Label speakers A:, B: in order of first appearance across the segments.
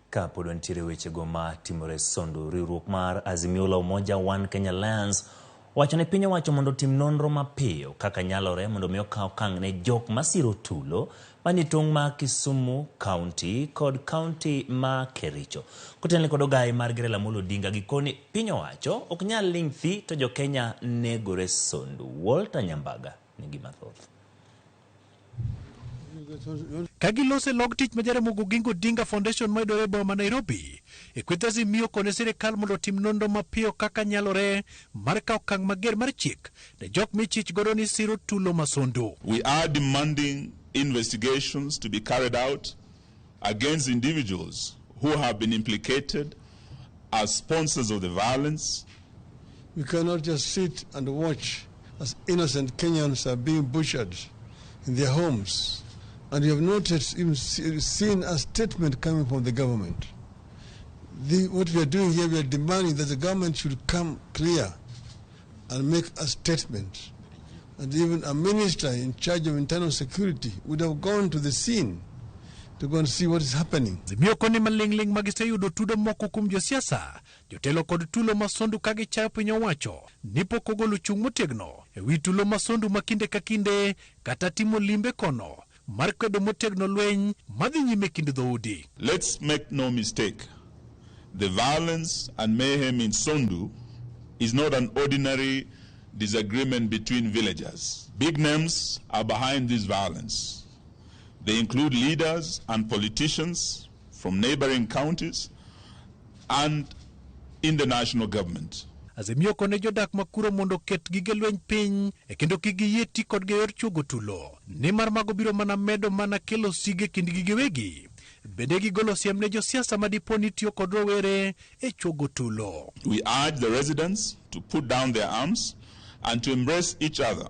A: Ka pod wantiere wechego ma timore Sondu, riwruok mar Azimio la Umoja One Kenya Alliance owacho ne piny owacho mondo otim nonro mapiyo kaka nyalore mondo mi okaw okang' ne jok masiro tulo manie tong' ma Kisumu County kod kaunti ma Kericho. Kotenore kod ogayi margi Raila Amolo Odinga gikoni piny owacho ok nyal ling' thi to jo Kenya negore Sondu. Walter Nyambaga nigi mathoth.
B: Ka giloso e log tich ma Jaramogi Oginga Odinga Foundation mayudore e boma ma Nairobi, e kweth Azimio kone sirikal mondo otim nonro mapiyo kaka nyalore mar kawo okang' mager mar chik ne jok michich godo ni siro tulo masundu.
C: We are demanding investigations to be carried out against individuals who have been implicated as sponsors of the violence.
D: We cannot just sit and watch as innocent Kenyans are being butchered in their homes. And we have not yet even seen a statement coming from the government. What we are doing here, we are demanding that the government should come clear and make a statement. And even a minister in charge of internal security would have gone to the scene to go and see what is happening.
B: Azimio koni maling'ling' ma giseyudo tudo moko kuom josiasa, jotelo kod tulo masondu ka gichayo piny owacho ni pok ogolo chung' motegno e wi tulo masondu ma kinde ka kinde kata timo limbe kono mar kwedo motegno lweny madhi nyime kind dhoudi.
C: Let's make no mistake, the violence and mayhem in Sondu is not an ordinary disagreement between villagers. Big names are behind this violence. They include leaders and politicians from neighboring counties and in the national government.
B: Azimio kone jodak ma kuro mondo oket gige lweny piny e kendo kik giyie ti kodgi e yor chuogo tulo nimar mago biro mana medo mana kelo sigu e kindgi giwegi. Bende gigolo siem ne josiasa ma dipo ni tiyo kod rowere e chuogo tulo.
C: We urge the residents to put down their arms and to embrace each other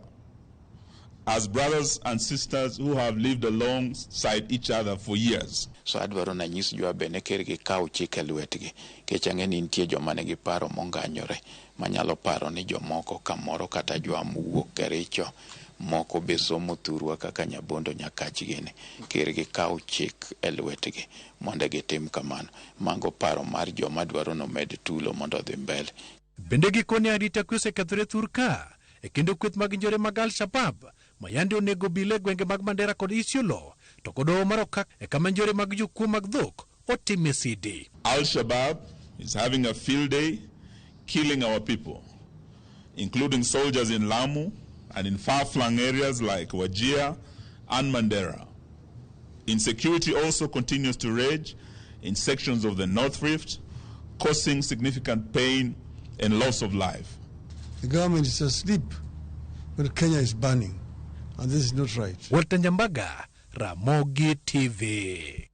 C: as brothers and sisters who have lived alongside each other for years.
E: So adwaro nanyis jwabe ne ker gikaw chik e lwetgi nikech ang'e ni nitie joma nigi paro monganyore manyalo paro ni jomoko kamoro kata jwa mowuok Kericho moko be somo thurwa kaka Nyabondo Nyakach gini ker gikaw chik e lwetgi mondo gitim kamano. Mago paro mar joma dwaro nomed tulo mondo odhi mbele.
B: Bende gikone arita kwe osekethore thur ka e kendo kweth mag njore mag Al-Shabab ma yande onego obila e gwenge mag Mandera kod Isiolo to kod hoho mar Okak e kama njore mag jokuo mag dhok otime sidi.
C: Al-Shabaab is having a field day killing our people, including soldiers in Lamu and in far-flung areas like Wajir and Mandera. Insecurity also continues to rage in sections of the North Rift, causing significant pain and loss of life.
D: The government is asleep when Kenya is burning, and this is not right.
B: Walter Nyambaga, Ramogi TV.